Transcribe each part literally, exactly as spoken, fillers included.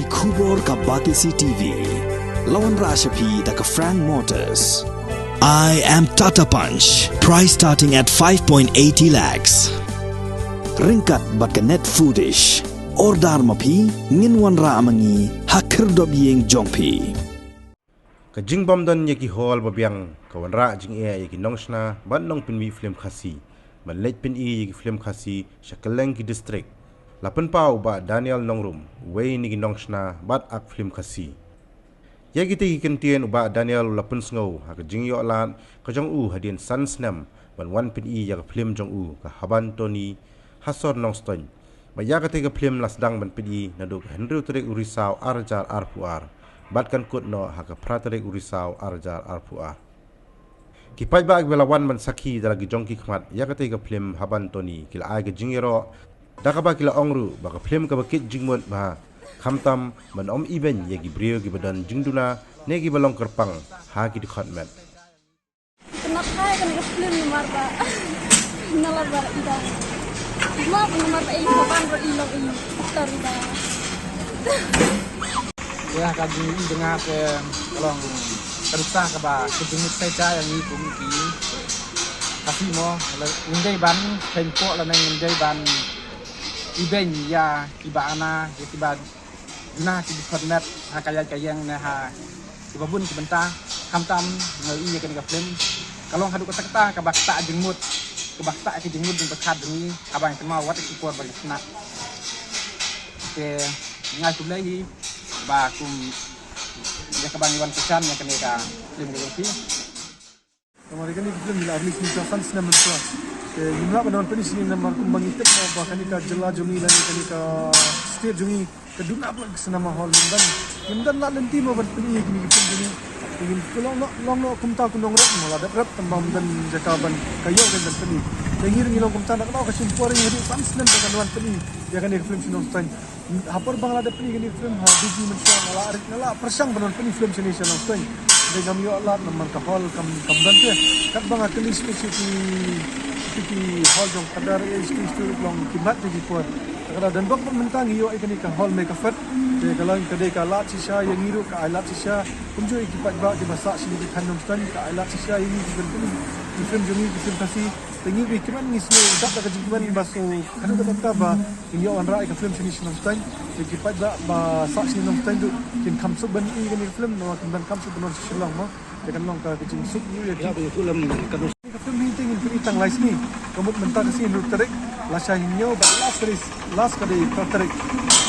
Khubor ka Batesi T V. La wanrah sha phi da ka Frank Motors. I am Tata Punch. Price starting at five point eighty lakhs. Ryngkat bad ka Net Foodish. Order ma phi, ngin wanrah ma ngi ha khyrdop ïing jong phi. Ka jingbym don ïa ki hall ba biang ka wanrah jingeh ïa ki nongshna bad nongpynmih film Khasi ban leit pyni ïa ki film Khasi sha kylleng ki district. La pynpaw u Bah Daniel Nongrum, uwei na ki nongshna bad ak film Khasi. Ïa kitei ki kyntien u Bah Daniel u la pynsngew ha ka jingïoh lad ka jong u hadien san snem ban wan pyni ïa ka film jong u ka Haban Tony ha sor Nongstoiñ. Ba ïa katei ka film la sdang ban pyni naduh ka hynriew tarik u Risaw ar hajar arphew ar bad kan kut noh ha ka phra tarik u Risaw ar hajar arphew ar. Ki paidbah kiba la wan ban sakhi da la ki jong ki khmat ïa katei ka film Haban Tony ki la ai ka jingïaroh da kaba ki la ong ruh ba ka film kaba kit jingmut bha, khamtam ban ym ibeiñ ïa ki briew kiba don jingduna ne kiba long kyrpang ha ki dkhot met. Kena kai kena ka film namar ba na la ba ida. Ma ba namar ba ei ko ban ro i long i tar ida. Ïa ka jingïohi jong nga te ka long ka rta kaba ka jingmut kai cha ïa ngi kum ki Khasi mo, la ngin dei ban khein ko la ngin dei ban ibeiñ ïa kiba ana ïa kiba duna ki dkhot met ha ka ïaid ka ïeng ne ha kiba bun ki bynta. Khamtam nga ïohi ïa kane ka film ka long haduh katta katta kaba ktah jingmut, kaba ktah ka jingmut jong ka khmat jong ngi haba ngi kynmaw wat ki por ba ngi sngap. Te nga ai khublei hi ba kum ïa kaba ngi wan kyrshan ïa kane ka film ka jong phi. Namar ïa kane ka film ngi la release mynta san snem mynta. Te ngim lah ban wan pyni shane namar kumba ngi tip mo ba kane ka jylla jong ngi lane kane ka state jong ngi ka duna palat ka cinema hall, ngim don, ngim don lad lynti mo ban pyni ïa kine ki film jong ngi. Te ngin long noh, long noh kumta ki nongrep mo, la dep rep tang ba ym don jaka ban ka ïoh ban pyni. Te ngi ruh ngi long kumta, na ka daw ka shim por ngi hadien san snem ba ngan wan pyni ïa kane ka film sha Nongstoiñ. Ha por ba nga la dep pyni kane ka film ha Biji mynshuwa nga la rit, nga la pyrshang ban wan pyni film shane sha Nongstoiñ. Hynrei ngam ïoh lad namar ka hall kam, kam don te. Katba nga kylli sha ki, sha ki hall jong ka Khadar, eh, sha ki, sha ki long ki mat ki por. Ka da don bok mynta ngi ïoh ïa kane ka hall Mega Fest. Te ka long ka dei ka lad shisha ïa ngi ruh, ka ai lad shisha. Kumjuh ïa ki paidbah kiba sah shane ki thaiñ Nongstoiñ, ka ai lad shisha ïa ngi ki film, ki film jong ngi, ki film Khasi. Te ngi ruh kmen ngi sngew dap da ka jingkmen ba sngewthuh katta katta ba ngin ïoh wanrah ïa ka film shane sha Nongstoiñ. Te ki paidbah ba sah shane Nongstoiñ ruh kin kham suk ban ïohi ïa kane ka film, namar kim don kham suk ban wan sha Shillong mo. Te kan long ka, ka jingsuk ïa ki. Ïa, ka film hi te ngin pyni tang lai sngi. Ka mut mynta ka sngi hynriew tarik, lashai hynñiew bad last ka dei, last ka dei phra tarik.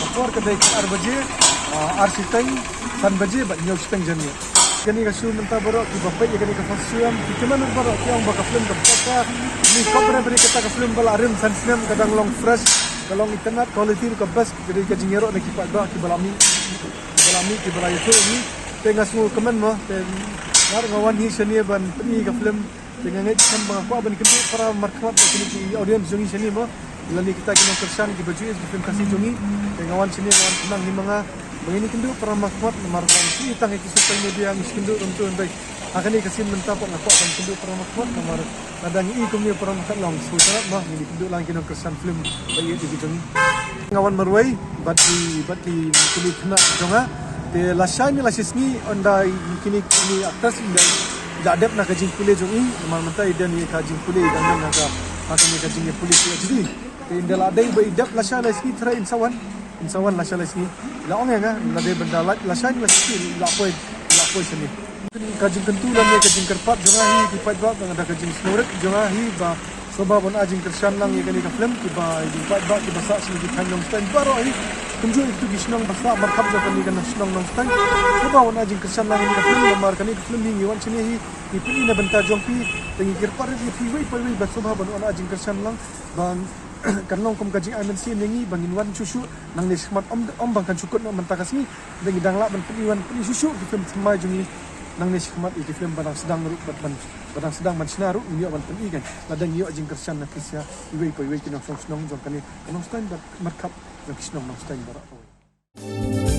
Ka por ka dei ka ar baje, ah, ar shiteng, san baje bad hynñiew shiteng janmiet. Kane ka show mynta baroh kiba peit ïa kane ka first show em, ki kmen baroh ki ong ba ka film ka paka. Ngi kop re bri kata ka film ba la rim san snem, ka dang long fresh, ka long itynnad, quality ruh ka best, ka dei ka jingïaroh na ki paidbah kiba la mih, kiba la mih, kiba la ïathuh ïa ngi. Te nga sngewkmen mo, te nga ruh nga wan hi shane ban pyni ka film. Te nga ngeit skhem ba nga kwah ban kynduh para markhmat ba kine ki audience jong ngi shane mo. Lane kita ki nongkyrshan kiba ju ïeit ki film Khasi jong ngi. Te nga wan shane, nga wan khnang hi ma nga ba ngin ïakynduh para markhmat namar ba ngi tang ha ki social media ngi kynduh kumto, hynrei ha kane ka sien mynta pat nga kwah ban kynduh para markhmat namar lada ngi i kumne para markhmat long sngewsarap mo, ngin ïakynduh lang ki nongkyrshan film ba ïeit ki jong ngi. Nga wan marwei bad ki, bad ki khynnah jong nga. Te lashai ne lashisngi ynda kine, kine actress ynda i la dep na ka jingpule jong i, namar mynta i don ïa ka jingpule, i dang don ha ka, ha kane ka jingïapule P H D. Te ynda la dei ba i dep lashai lashisngi, tharai in sa wan, in sa wan lashai lashisngi. I la ong ïa nga, la dei ba da la, lashai lashisngi i la poi, i la poi shane. Ka jingkyntu lane ka jingkyrpad jong nga hi ki paidbah, ka da ka jingsngewrit jong nga hi ba sngewbha ban ai jingkyrshan lang ïa kane ka film, kiba, ki paidbah kiba sah shane ki thaiñ Nongstoiñ baroh hi. Kumjuh ïa kitu ki shnong ba sah markhap jong kane ka shnong Nongstoiñ. Sngewbha ban ai jingkyrshan lang ïa kane ka film, namar kane ka film hi ngi wan shane hi ngi pyni na bynta jong phi, te ngi kyrpad ïa phi uwei pa uwei ba sngewbha ban ai jingkyrshan lang. Ba kan long kum ka jingai mynsiem ïa ngi ba ngin wan shuh shuh nangne shakhmat, ym, ym ba kan shu kut noh mynta ka sngi. Ba ngi dang lah ban pyni, wan pyni shuh shuh ki film thymmai jong ngi nangne shakhmat, ïa ki film ba dang sdang ruh, ba, ban, ba dang sdang ban shna ruh ngin ïoh ban pyni kan. Lada ngi ïoh jingkyrshan na phi sha iwei pa iwei ki nongshong shnong jong kane ka Nongstoiñ bad markhap jong ki shnong Nongstoiñ baroh kawei.